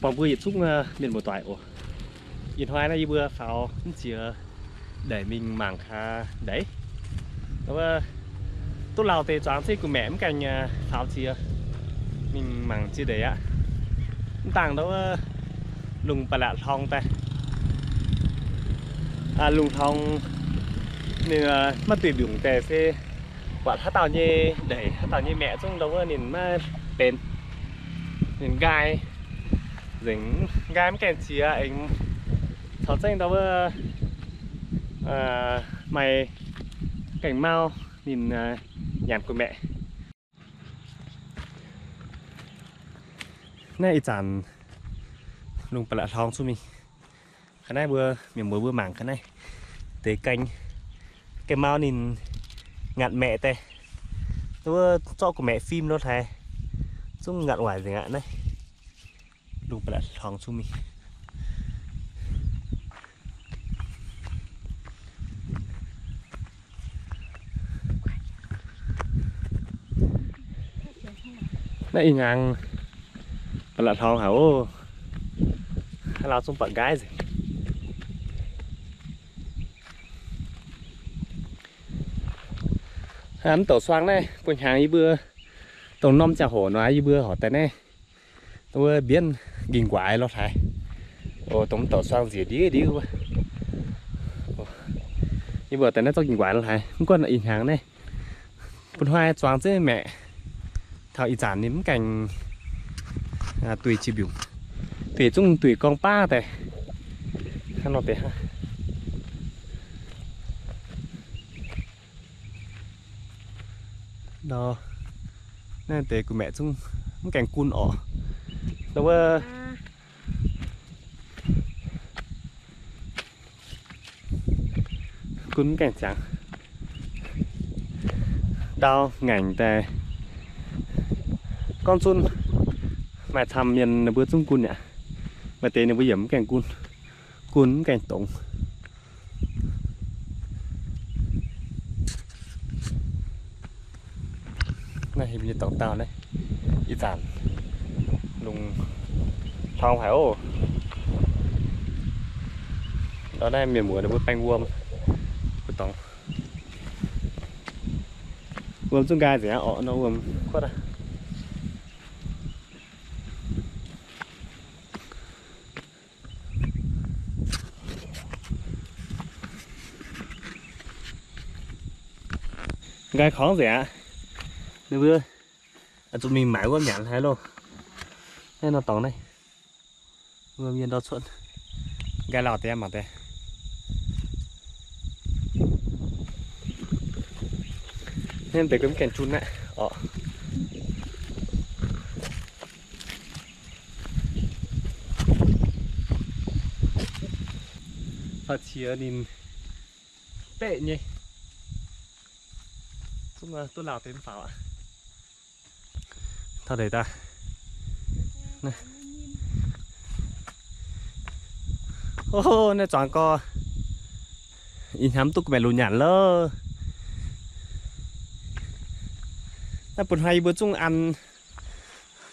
Buangh mbuo yietc zungv mienh muoz-doic oc. Ih hnoi naaiv yie mbuo faaux mv ziex ndeic mingh mangc gaax ndeic. Wuov, duqv lauh deix zuangx zengv gu'maeqc mv gaengh faaux ziex mingh mangc ziex ndeic aqv. Mv dangh ndau wuov lungh ba'laqc hlorngx daaih. Lungh hlorngx ninh maiv duih mbiungc daaih se buatc haaix dauh nyei ndeic, haaix dauh nyei maeqc zungv ndau wuov ninh maiv benx. Ninh nqaai nzengc, nqaai mv gaengh ziex aengx caux zengv ndau wuov maaih gaengh mau ninh nyanc gu'maeqc. Naaiv ih zanc lungh ba'laqc hlorngx zungv mingh. Ga'naaiv mbuo mienh muoz mbuo mangc ga'naaiv deix gaeng, gaeng mau ninh ngatc maeqc daaih. Wuov zorqv gu'maeqc fim lo haaix, zungv ngatc waaic nzengc aqv naaiv. Lungh ba'laqc hlorngx zungv mingh. Naaiv ih hnyangx ba'laqc hlorngx haic oc. Haaix lauh zungv buatc nqaai nzengc. Mv douc suang naaiv bun hnyangx yie mbuo dongh norm ziangh hoc nor yie mbuo horpc daaih naaiv wuov mbienv nqingh nquaix lo haaix. Dongh mv douc suang nziex ndiev ndiev wuov. Yie mbuo daaih naaiv zorqv nqingh nquaix lo haaix. Mv gunv ih hnyangx naaiv bun hnoi zuangx zengv maeqc. Taux ih zanc ninh mv gaengh duih qiex mbiungc, duih zungv duih gorngv baav daaih. Hnangv nor deix hnangv. Nor, naaiv deix gu'maeqc zungv mv gaengh gunv orqc. Ndau wuov gunv mv gaengh ziangx. Ndau ngaengc daaih gorngv zunv maaih camv mienh ninh mbuo zungv gunv aqv. Maaih deix ninh mbuo yaac mv gaengh gunv, gunv mv gaengh dongz. Naaiv heuc nyei dorngx dauh naaiv, ih zanc lungh hlorngx haic oc. Ndau naaiv mienh muoz ninh mbuo baeng wuom, mbuo dorngx wuom zungv nqaai nzengc aqv orqc, nor wuom kuotv aqv. Nqaai korngv nzengc aqv. Ninh mbuo zuqc mingh maaiz wuom nyanc haic loh. Naaiv nor dorngx naaiv, wuom yie ndau cuotv. Nqaai lauh deix mangc deix. Naaiv deix mv gaengh jun aqv orqc. Faaux qiex ninh beqv nyei. Zungv duqv lauh deix mv faaux aqv. Taux deix daaih. Ov, naaiv zuangx gorx ih hnyangx mv duqv gu'maeqc lunx nyanc loh. Naaiv bun hnoi yie mbuo zungv an,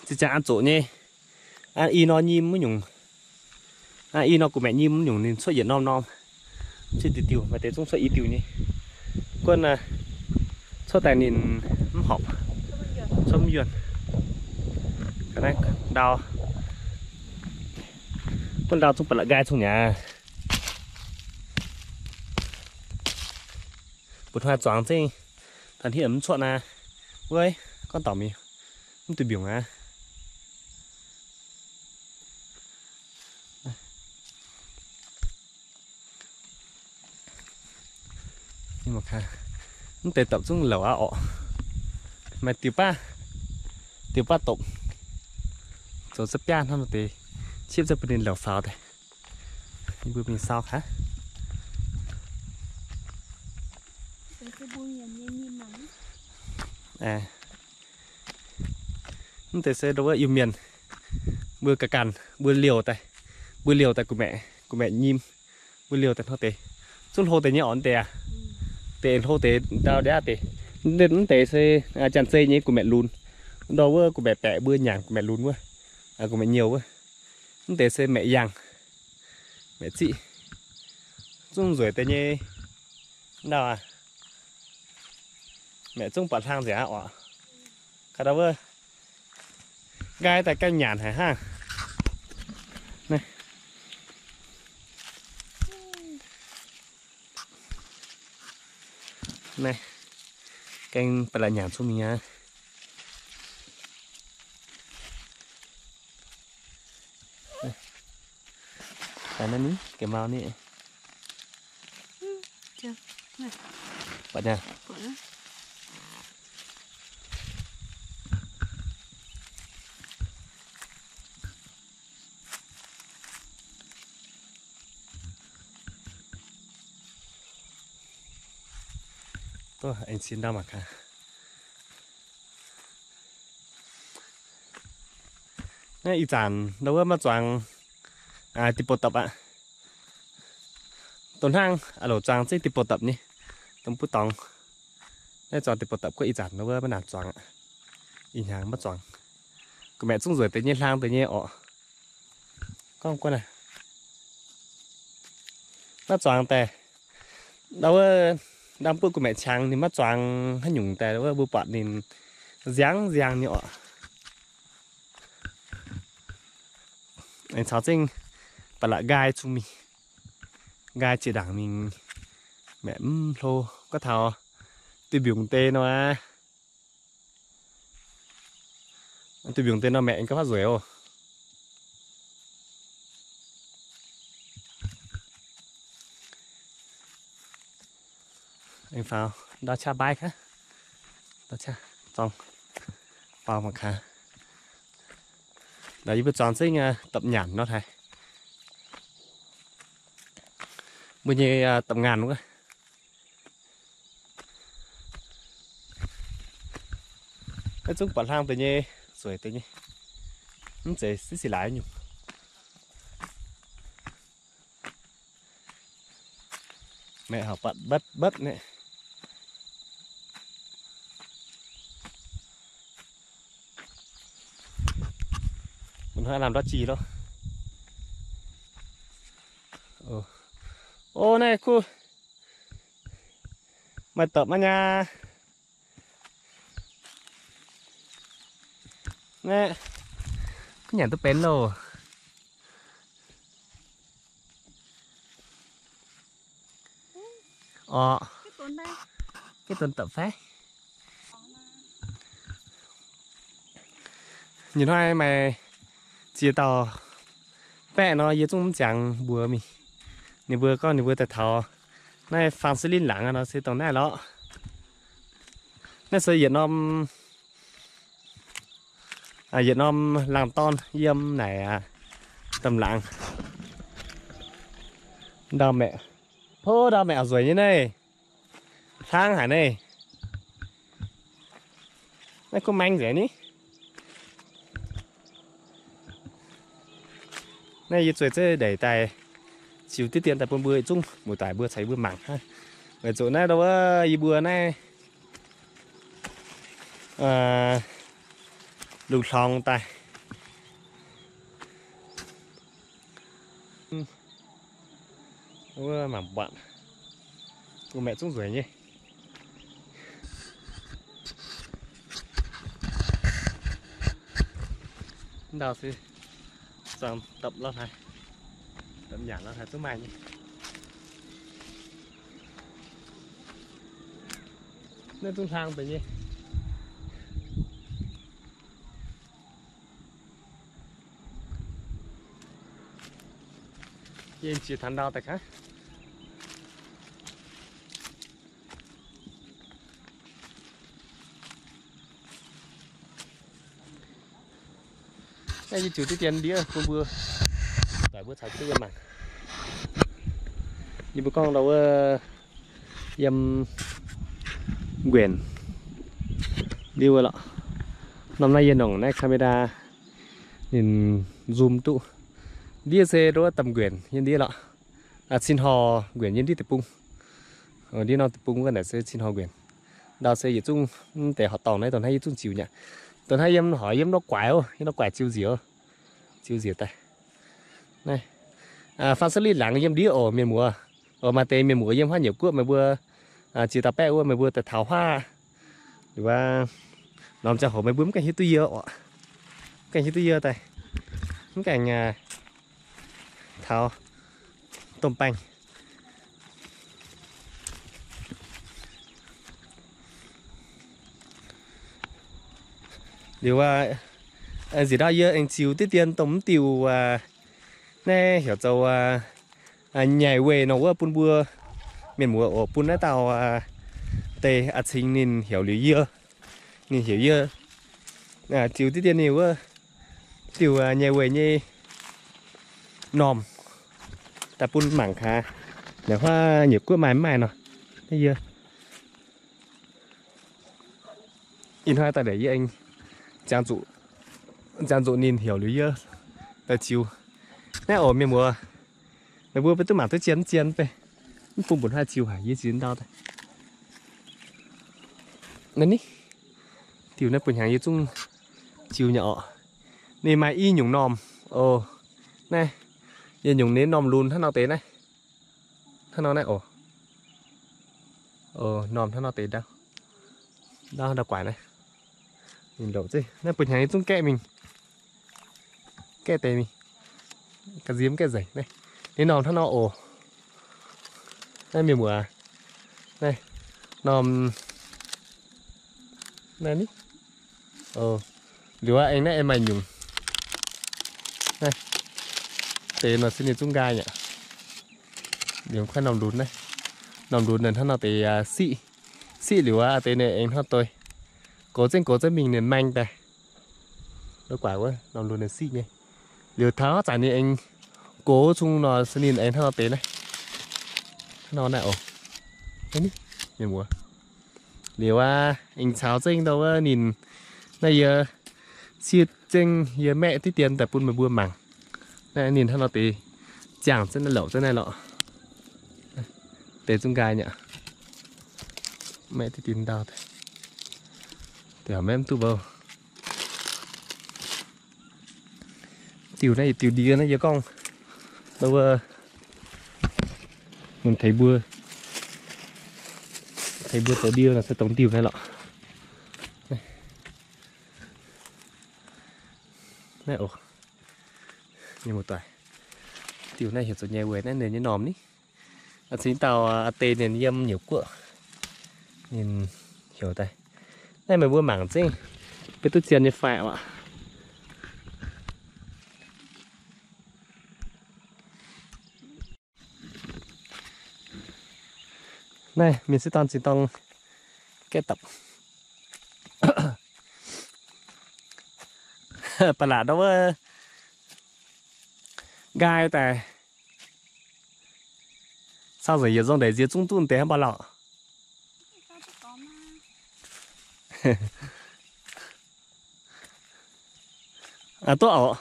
zinh ziangx an zoqc nyei. An i nor nyim wuov nyungc, an i nor gu'maeqc nyim wuov nyungc ninh cuotv yietc norm norm, cuotv diuh diuh, maaih deix zungv cuotv i diuh nyei. Guonv cuotv daaih ninh mv horpc, cuotv mv yuonh. Ga'naaiv ndau, guonv ndau zungv ba'laqc nqaai cong-nyaac. Butv hnoi zuangx zengv, taux hnangv mv cuotv naaiv, wuov gorngv dorngc mingh, mv duih mbiungc aqv. Mv deix dopc zungv louc aqv orqc. Maaih diuh baav, diuh baav dopc, zoux za'biaav hnangv nor deix, ciepv za'bun ninh louc faaux daaih. Yie mbuo mingh saau gaax. Mv deix se ndau wuov Iu-Mienh, mbuo ga'ganh mbuo liouh daaih, mbuo liouh daaih gu'maeqc, gu'maeqc nyim, mbuo liouh daaih hnangv deix, zungv hlo deix nyei orqc deix aqv. Deix hlo deix ndau ndiev deix. Mv deix se janx-zei nyei gu'maeqc lunx, ndau wuov gu'maeqc baeqc mbuo nyanc gu'maeqc lunx wuov, gu'maeqc nyouh wuov. Mv deix se maeqc yangh, maeqc ziqv, zungv nzueic deix nyei. Ndau aac, maeqc zungv buatc hlang nzengc aqv oc. Ga'ndau wuov nqaai daaih ganh nyanc haic hnangv. Naaiv, gaeng ba'laqc nyanc cun mingh aqv. Naaiv ni, ga'mau ni. Duqv aengx cin ndau mangc gaax. Naaiv ih zanc ndau wuov maiv zuangx deic-bou dapc aqv. Dongh hnangv a'loc zuangx zengv deic-bou dapc nyei, dongh buv dorngx. Naaiv zuangx deic-bou dapc guoqv ih zanc ndau wuov maiv naanc zuangx aqv. Ih hnyangx maiv zuangx. Gu'maeqc zungv nzueic deix nyei, hlang deix nyei orqc. Gorngv guonv aac, maiv zuangx daaih. Ndau wuov ndamv buov gu'maeqc qangx ninh maiv zuangx haaix nyungc daaih, ndau wuov mbuo buatc ninh nziangx nziangx nyei orqc. Aengx caux zengv ba'laqc nqaai cun mingh, nqaai ziex ndaangc mingh, maeqc mv hlo. Gorngv taux duih mbiungc deix nor aqv. Duih mbiungc deix nor maeqc gauh faaux nzueic oc. Aengx faaux ndau qaqv mbaaix gaax, ndau qaqv zorng faaux mangc gaax. Naaiv yie mbuo zuangx zengv dapc nyanc nor haic. Mbuo nyei dapc nganc wuov. Naaiv zungv buatc hlang deix nyei, zueic deix nyei. Mv zeiz sieqv sieqv laaix nyungc. Maeqc horpc batv batv batv naaiv. Mbuo hnoi lamh ndortv jih loh. O, naaiv kuv maaih dapc maiv nyaah. Naaiv kuv nyanc duqv benx loh. Orqc, gengh donx dapc fai? Nyei hnoi maaih ziex dauh baeqv nor, yie zungv mv ziangx mbuox mingh. Ninh mbuo gorngv ninh mbuo daaih taux naaiv Fangx Se Linh laangz nor se dongh naaiv lorqc. Naaiv se yietc norm, yietc norm laangz dorn yiem naaic, domh laangz. Ndau maeqc, po ndau maeqc a'nzueic nyei naaiv. Hlaang haic naaiv. Naaiv kuv maeng nzengc ni. Naaiv yie zueiz zeiv ndeic daaih ziux diqv dien daaih bun mbuo yietc zungv muoz-doic mbuo caux yie mbuo mangc hnangv. Weic zuqc naaiv ndau wuov yie mbuo naaiv lungh hlorngx daaih. Wuov mangc buatc, gu'maeqc zungv nzueic nyei. Ndau se zuangx dapc lorh haaix, dapc nyanc lorh haaix zungv maaih nyei. Naaiv zungv hlang deix nyei. Yie jiex taux ndau daaih gaax. Naaiv yie ziux diqv dien ndiev bun mbuo doic mbuo caux jienv yiem mangc. Yie mbuo gorngv ndau wuov yiem nquenc ndiev wuov lorqc. Norm naaiv yie nongc naaiv camera ninh zoom duqv. Ndiev se ndau wuov domh nquenc yiem ndiev lorqc. Cin Horh nquenc yiem ndiev deic-bung. Ndiev norm deic-bung wuov naaic se Cin Horh nquenc. Ndau se yietc zungv mv deix horqc dorngh naaiv dongh hnangv yie zungv ziux nyei aqv. Dongh hnangv yiem horqc yiem norm guaix oc, yiem norm guaix ziux nziec oc. Ziux nziec daaih. Naaiv, faan sa li laangz yiem ndiev oc, mienh muoz. Oc, maaih deix mienh muoz yiem huaav nyuoqc guoqv meih mbuo ziex dauh baeqv wuov meih mbuo daaih taux huaav. Liuz aqv, norm ziangh hoc meih mbuo mv gaengh hiuv duqv yie oc. Mv gaengh hiuv duqv yie daaih. Mv gaengh taux domh baengh. Liuz aqv, nziex ndau yie aengx ziux diqv dien dongh mv diuh naaiv heuc zoux nyei weih nor wuov bun mbuo mienh muoz oc, bun naaiv dauh deix a'cingx ninh heuc liuz yie, ninh heuc yie ziux diqv dien ninh wuov diuh nyei weih nyei normh daaih bun mangc gaax, naaiv huaav nyuoqc guoqv maaih mv maaih nor. Naaiv yie ih hnoi daaih ndeic yie aengx ziangh zuqc ninh heuc liuz yie daaih ziux. Naaiv oc mienh muoz, meih mbuo beiv duqv mangc duqv zien mv zien beiv, mv bun mbuo hnoi ziux haic yie ziux ndau daaih. Naaiv ni, diuh naaiv bun hnyangx yie zungv ziux nyei oc. Ninh maaih i nyungc normh oc. Naaiv, yie nyungc ninh normh lunx hnangv nor deix naaiv. Hnangv nor naaiv oc. Normh hnangv nor deix ndau, ndau ndau guaaic naaiv. Ninh louc zeiv naaiv bun hnyangx yie zungv gaeqv mingh, gaeqv deix mingh, ga'nziex gaeqv nzengc naaiv. Ninh normh hnangv nor oc. Naaiv mienh muoz, naaiv normh naaiv ni. Liuz aqv, aengx naaiv aengx maaih nyungc. Naaiv deix nor se ninh zungv nqaai nyei. Liuz kuaaiv normh lunx naaiv, normh lunx naaiv hnangv nor deix siqv. Siqv liuz aqv, deix ninh aengx hnangv doix, gox zengv gox zengv mingh ninh maeng daaih. Ndau guaaic wuov normh lunx ninh siqv nyei. Liuz taux zanc ninh aengx gox zungv nor se ninh aengx hnangv nor deix naaiv. Hnangv nor naaiv oc. Mienh muoz, liuz aqv, aengx caux zengv ndau wuov ninh, naaiv yie siev zengv yie maeqv diqv dien daaih bun meih mbuo mangc. Naaiv ninh hnangv nor deix, ziangh zengv naaiv, louc zengv naaiv lorqc. Deix zungv nqaai nyei. Maeqv diqv dien ndau deix, deix horpc maeqv mv duqv mbouh. Diuh naaiv diuh ndie naaiv yie gorngv, wuov, tengx mbuo, tengx mbuo zoux ndie nor se dongh diuh naaiv lorqc. Naaiv oc, mienh muoz-doic, diuh naaiv heuc zoux nyei weic naaiv ninh nyei normh ni. A'cingx dauh a'deix ninh yiem nyuoqc guoqv, ninh heuc daaih. Naaiv meih mbuo mangc zengv, beiv duqv zien nyei fai oc. Naaiv mienh sieqv dorn zinh dorng gaeqv dapc. Ba'laqc ndau wuov nqaai daaih. Cau nzengc yietc nzong ndeic nziex zungv duqv deix hnangv ba'laqc. Duqv oc.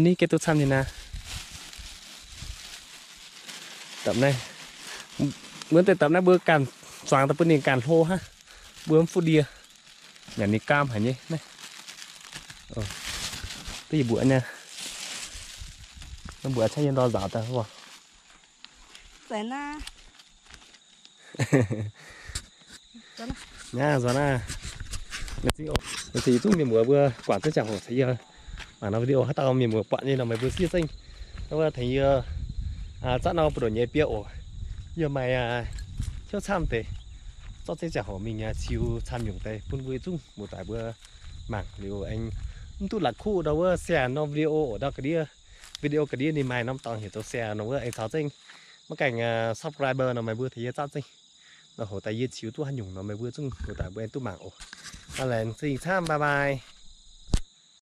Ni gaeqv duqv camv nyei naaiv. Dapc naaiv, wuov deix dapc naaiv mbuo ganh zuangx daaih bun ninh ganh hlo hnangv. Mbuo mv fuqv ndie, nyanc ninh gaam haic nyei naaiv. Duqv yietc mbuoqc nyei. Mbuoqc caaiv yie ndor nzaaux daaih. Nzuonx aqv. Laengz zingh yietc zungv mienh muoz mbuo guangc zengv ziangh hoc caux yie mangc norm video haaix dauh mienh muoz buatc nyei nor meih mbuo siev zengv. Wuov tengx yie zatv norm buoz-ndoqv nyei bieqc oc. Yie maaih hnyouv camv deix, zorqv zengv ziangh hoc mingh ziux camv nyungc deix bun mbuo yietc zungv muoz-doic mbuo mangc liuz aengx mv duqv la'kuqv ndau wuov share norm video oc. Ndau ga'ndiev, video ga'ndiev ninh maaih norm dorngx heuc zoux share nor wuov aengx caux zengv maiv gaengh subscribe nor meih mbuo tengx yie zatv zengv. Nor hoc daaih yie ziux duqv haaix nyungc nor meih mbuo zungv muoz-doic mbuo aengx duqv mangc oc. Laengz zingh camv, bye bye.